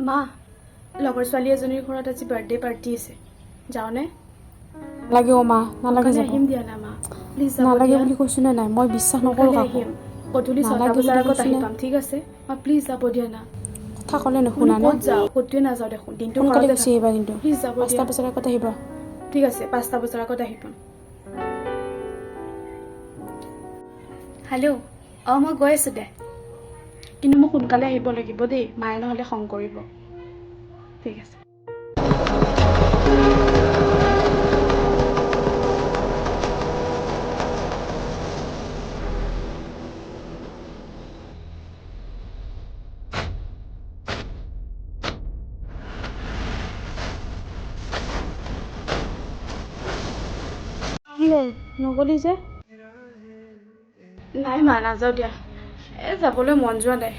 মা, লগৰ ছোৱালী এজনীৰ ঘৰত আজি বাৰ্থডে পাৰ্টি আছে, যাওঁনে? নালাগে অ' মা, নালাগে সোনকালে যাব। আহিম দিয়া না মা, প্লিজ যাব নালাগে দিয়া। বুলি কৈছো নে নাই? মই বিশ্বাস নকৰোঁ সোনকালে কাকো। আহিম, গধূলি 6টা নালাগে বজাৰ বুলি আগত কৈছো আহি নে? পাম, ঠিক আছে মা? প্লিজ যাব দিয়া না। কথা ক'লে মইনো নুশুনা ন? ক'ত যাওঁ? ক'তোৱে নাযাওঁ দেখোন, দিনটো সোনকালে ঘৰতে গুচি থাকোঁ। আহিবা কিন্তু। প্লিজ যাব 5টা দিয়া। বজাৰ আগত আহিবা। ঠিক আছে, 5টা বজাৰ আগত আহি পাম। হেল্ল', অঁ, মই গৈ আছোঁ দে, কিন্তু মোক সোনকালে আহিব লাগিব দেই, মায়ে নহ'লে খং কৰিব। ঠিক আছে। কি হ'ল, নগ'লি যে? নাই মা, নাযাওঁ দিয়া। এই যাবলৈ মন যোৱা নাই।